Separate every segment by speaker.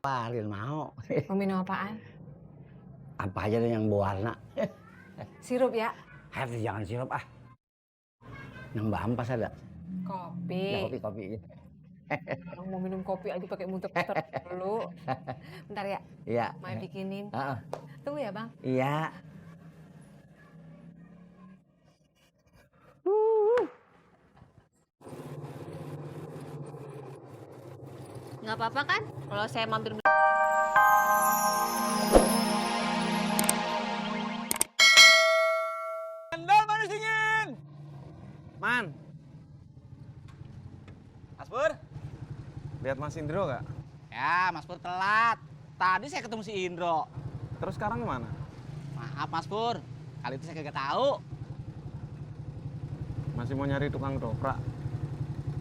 Speaker 1: Parin mau.
Speaker 2: Mau minum apaan?
Speaker 1: Apa aja deh yang berwarna.
Speaker 2: Sirup ya?
Speaker 1: Harus jangan sirup ah. Yang Mbak Ampas ada.
Speaker 2: Kopi.
Speaker 1: Ya, kopi.
Speaker 2: Orang mau minum kopi aja pakai muter-muter dulu. Bentar ya.
Speaker 1: Iya.
Speaker 2: Mau bikinin. Tunggu ya, Bang.
Speaker 1: Iya.
Speaker 3: Nggak apa-apa kan kalau saya mampir.
Speaker 4: Cendol manis dingin. Man. Mas Pur. Lihat Mas Indro gak?
Speaker 5: Ya, Mas Pur telat. Tadi saya ketemu si Indro.
Speaker 4: Terus sekarang kemana?
Speaker 5: Maaf Mas Pur, kali itu saya kagak tahu.
Speaker 4: Masih mau nyari tukang doprak.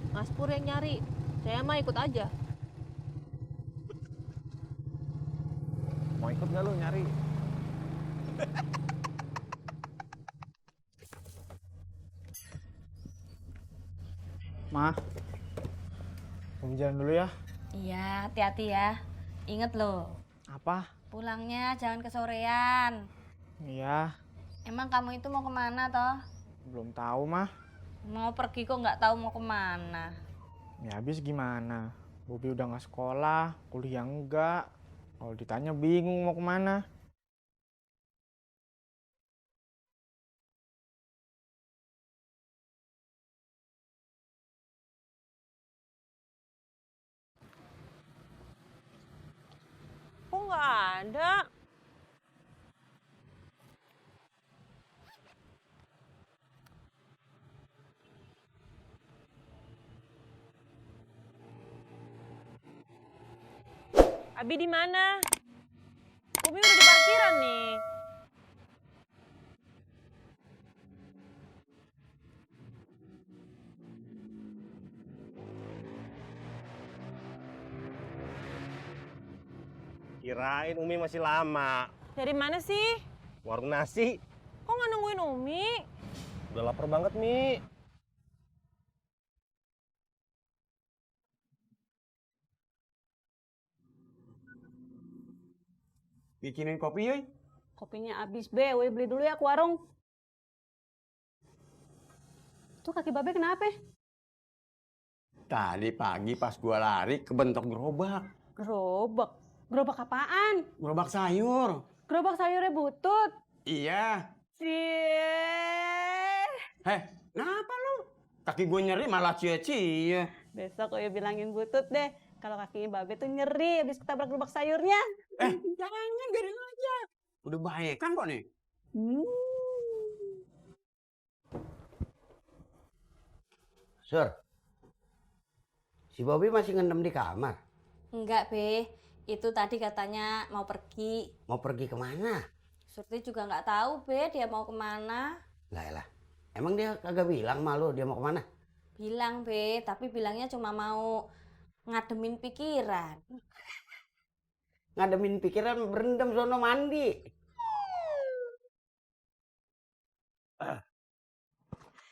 Speaker 3: Mas Pur yang nyari, saya mah ikut aja.
Speaker 4: Mau ikut gak lu nyari? Ma, kamu jalan dulu ya.
Speaker 6: Iya, hati-hati ya. Ingat loh,
Speaker 4: Apa?
Speaker 6: pulangnya jangan kesorean.
Speaker 4: Iya,
Speaker 6: Emang kamu itu mau kemana toh?
Speaker 4: belum tahu mah.
Speaker 6: Mau pergi kok nggak tahu mau kemana.
Speaker 4: Ya habis gimana? Bobi udah nggak sekolah, kuliah enggak. Kalau ditanya bingung mau kemana.
Speaker 3: Kok nggak ada? Abi di mana? Umi udah di parkiran nih.
Speaker 7: Kirain Umi masih lama.
Speaker 3: Dari mana sih?
Speaker 7: Warung nasi.
Speaker 3: Kok nggak nungguin Umi?
Speaker 7: Udah lapar banget, Mi.
Speaker 5: Bikinin kopi yoi.
Speaker 8: Kopinya habis, Be. Woy, beli dulu ya ke warung. Tuh kaki Babe kenapa?
Speaker 5: Tadi pagi pas gua lari kebentok gerobak.
Speaker 8: Gerobak. Gerobak apaan?
Speaker 5: Gerobak sayur.
Speaker 8: Gerobak sayurnya butut.
Speaker 5: Iya.
Speaker 8: Cie.
Speaker 5: Heh, kenapa lu? Kaki gua nyeri malah cie-cie.
Speaker 8: Besok Oyo bilangin butut deh. Kalau kakinya Babe tuh nyeri habis ketabrak gerobak sayurnya.
Speaker 5: Jangan, biarin aja. Udah baik kan kok nih?
Speaker 1: Sur. Si Bobby masih ngendem di kamar.
Speaker 6: Enggak, Be. Itu tadi katanya mau pergi.
Speaker 1: Mau pergi kemana?
Speaker 6: Surti juga nggak tahu, Be, dia mau kemana.
Speaker 1: Lah. Emang dia kagak bilang malu dia mau kemana?
Speaker 6: Bilang, Be, tapi bilangnya cuma mau ngademin pikiran.
Speaker 1: Ngademin pikiran berendam sono mandi.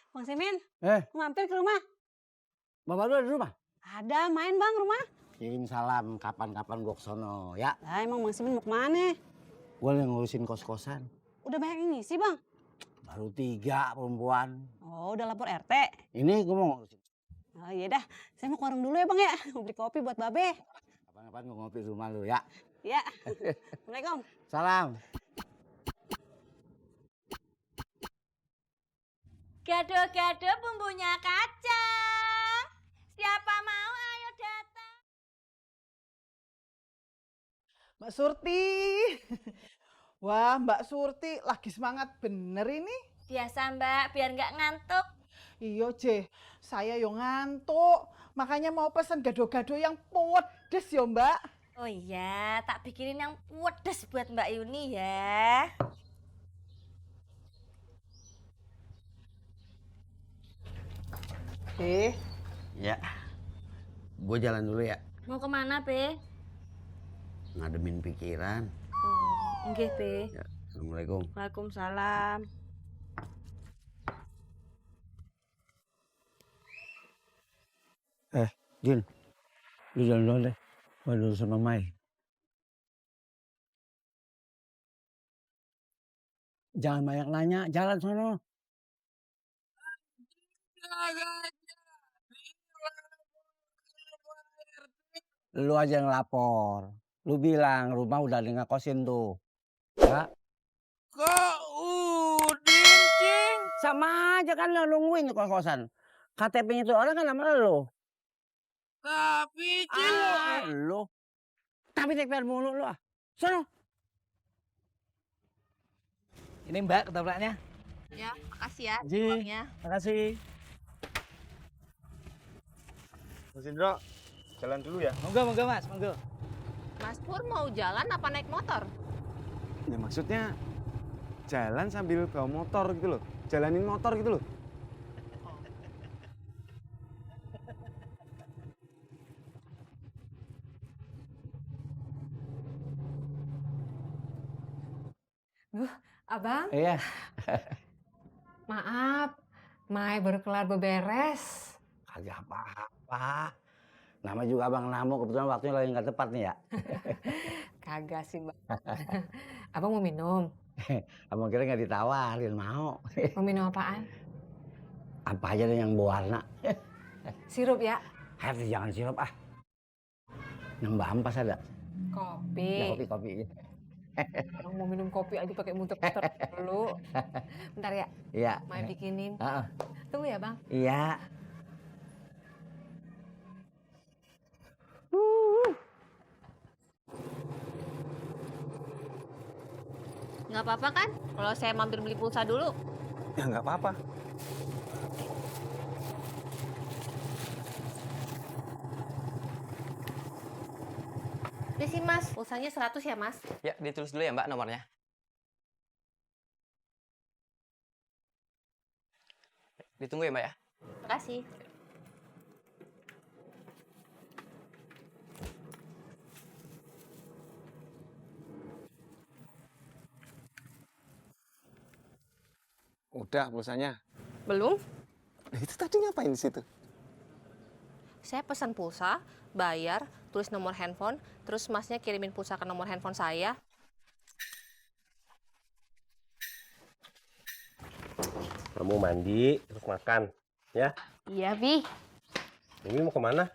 Speaker 8: Bang Simin, mampir ke rumah.
Speaker 1: Bapak lu ada di rumah?
Speaker 8: Ada, main Bang rumah.
Speaker 1: Kirim salam kapan-kapan gua kesono ya.
Speaker 8: Lah emang Bang Simin mau kemana?
Speaker 1: Gua yang ngurusin kos-kosan.
Speaker 8: Udah banyak yang ngisi Bang?
Speaker 1: Baru 3 perempuan.
Speaker 8: Oh, udah lapor RT?
Speaker 1: Ini gua mau ngurusin.
Speaker 8: Oh iya dah, saya mau ke warung dulu ya Bang ya. Mau beli kopi buat Babe.
Speaker 1: Kapan-kapan gua ngopi di rumah lu ya.
Speaker 8: Ya. Assalamualaikum.
Speaker 1: Salam.
Speaker 6: Gado-gado bumbunya kacang. Siapa mau ayo datang.
Speaker 9: Mbak Surti. Wah, Mbak Surti lagi semangat bener ini.
Speaker 6: Biasa, Mbak, biar nggak ngantuk.
Speaker 9: Iya, saya yo ngantuk. Makanya mau pesen gado-gado yang pedes ya, Mbak.
Speaker 6: Oh iya, tak bikinin yang pedes buat Mbak Yuni ya.
Speaker 1: Ya. Gua jalan dulu ya.
Speaker 6: Mau kemana, Be?
Speaker 1: Ngademin pikiran.
Speaker 6: Nggih, Be.
Speaker 1: Ya. Assalamualaikum.
Speaker 6: Waalaikumsalam.
Speaker 1: Jin, lu jalan dulu deh. Gua dulu sama Mai. Jangan banyak nanya, jalan sono. Lu aja yang lapor. Lu bilang rumah udah di-ngekosin tuh. Ya.
Speaker 5: Kok Udin, Cing?
Speaker 1: Sama aja kan lu nungguin kos-kosan. KTP-nya tuh orang kan nama lu.
Speaker 5: Tapi, Cing.
Speaker 1: Lu. Tapi TPR mulu lu ah. Sono.
Speaker 10: Ini Mbak ketopraknya.
Speaker 6: Ya, makasih ya.
Speaker 10: Ji.
Speaker 6: uangnya.
Speaker 10: Makasih.
Speaker 7: Mas Indro, jalan dulu ya.
Speaker 10: Monggo Mas, monggo.
Speaker 6: Mas Pur mau jalan apa naik motor?
Speaker 11: Ya maksudnya jalan sambil bawa motor gitu loh. Jalanin motor gitu loh.
Speaker 2: Abang,
Speaker 1: Iya.
Speaker 2: maaf. Mai baru kelar beberes.
Speaker 1: Kagak apa-apa. Nama juga Abang Namo, kebetulan waktunya lagi nggak tepat nih ya.
Speaker 2: Kagak sih, Bang. Abang mau minum?
Speaker 1: Abang kira nggak ditawarin, mau.
Speaker 2: Mau minum apaan?
Speaker 1: Apa aja deh yang berwarna.
Speaker 2: Sirup ya?
Speaker 1: Air jangan sirup ah. Yang Mbak Ampas ada.
Speaker 2: Kopi.
Speaker 1: Ya, kopi.
Speaker 2: Abang mau minum kopi aja pakai muter-muter dulu. Bentar ya,
Speaker 1: Iya.
Speaker 2: Mai bikinin.
Speaker 1: Heeh.
Speaker 2: Tunggu ya, Bang.
Speaker 1: Iya.
Speaker 6: Nggak apa-apa kan? Kalau saya mampir beli pulsa dulu.
Speaker 11: Ya nggak apa-apa.
Speaker 6: Ini sih Mas, pulsanya 100 ya Mas?
Speaker 10: Ya, ditulis dulu ya Mbak nomornya. Ditunggu ya Mbak ya.
Speaker 6: Makasih.
Speaker 11: Udah pulsanya.
Speaker 6: Belum?
Speaker 11: Nah, itu tadi ngapain di situ?
Speaker 6: Saya pesan pulsa, bayar, tulis nomor handphone, terus Masnya kirimin pulsa ke nomor handphone saya.
Speaker 7: Kamu mandi, terus makan. Ya?
Speaker 6: Iya, Bi.
Speaker 7: Umi mau kemana?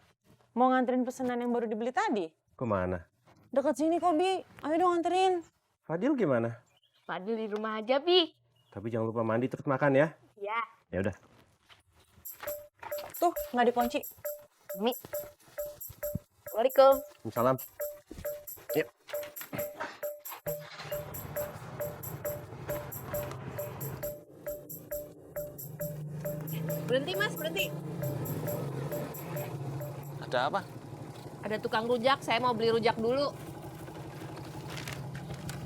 Speaker 3: Mau nganterin pesanan yang baru dibeli tadi?
Speaker 7: Kemana?
Speaker 3: Deket sini kok, Bi. Ayo dong nganterin.
Speaker 7: Fadil gimana?
Speaker 6: Fadil di rumah aja, Bi.
Speaker 7: Tapi jangan lupa mandi terus makan ya.
Speaker 6: Iya.
Speaker 7: Ya udah.
Speaker 3: Tuh, nggak dikunci.
Speaker 6: Mi. Waalaikumsalam.
Speaker 7: Salam. Yuk.
Speaker 6: Berhenti, Mas, berhenti.
Speaker 11: Ada apa?
Speaker 6: Ada tukang rujak, saya mau beli rujak dulu.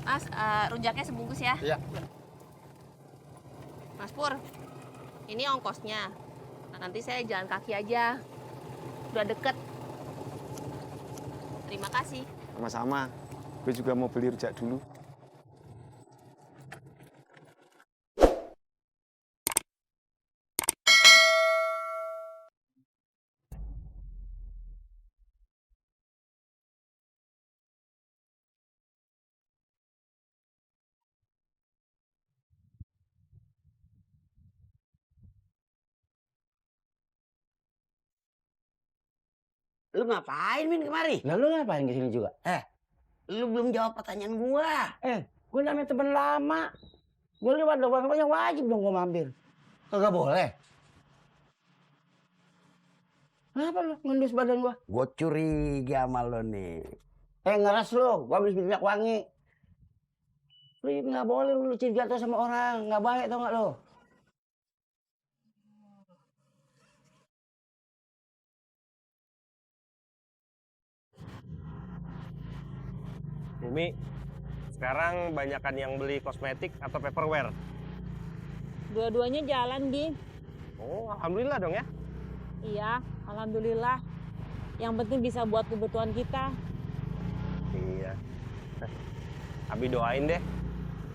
Speaker 6: Mas, rujaknya sebungkus ya.
Speaker 11: Iya.
Speaker 6: Mas Pur, ini ongkosnya. Nah, nanti saya jalan kaki aja. Udah deket. Terima kasih.
Speaker 11: Sama-sama. Gue juga mau beli rujak dulu.
Speaker 5: Lu ngapain Min kemari?
Speaker 1: Lah lu ngapain kesini juga?
Speaker 5: Lu belum jawab pertanyaan gua.
Speaker 1: Gue namanya temen lama. Gue lewat doang yang wajib dong gue mampir. Kagak boleh. Kenapa lu ngendus badan gua?
Speaker 5: Gua curiga sama lu nih.
Speaker 1: Ngeras lu, gua habis minyak wangi. Lu nggak boleh lu curiga tuh sama orang, nggak baik tau nggak lu?
Speaker 7: Umi, sekarang banyakan yang beli kosmetik atau paperware?
Speaker 3: Dua-duanya jalan, Bi.
Speaker 7: Oh, alhamdulillah dong ya.
Speaker 3: Iya, alhamdulillah. Yang penting bisa buat kebutuhan kita.
Speaker 7: Iya. Abi doain deh.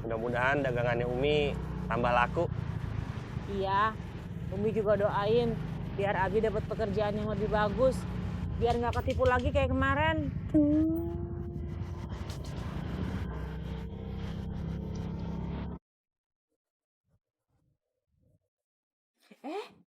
Speaker 7: Mudah-mudahan dagangannya Umi tambah laku.
Speaker 3: Iya, Umi juga doain biar Abi dapat pekerjaan yang lebih bagus. Biar nggak ketipu lagi kayak kemarin. Eh,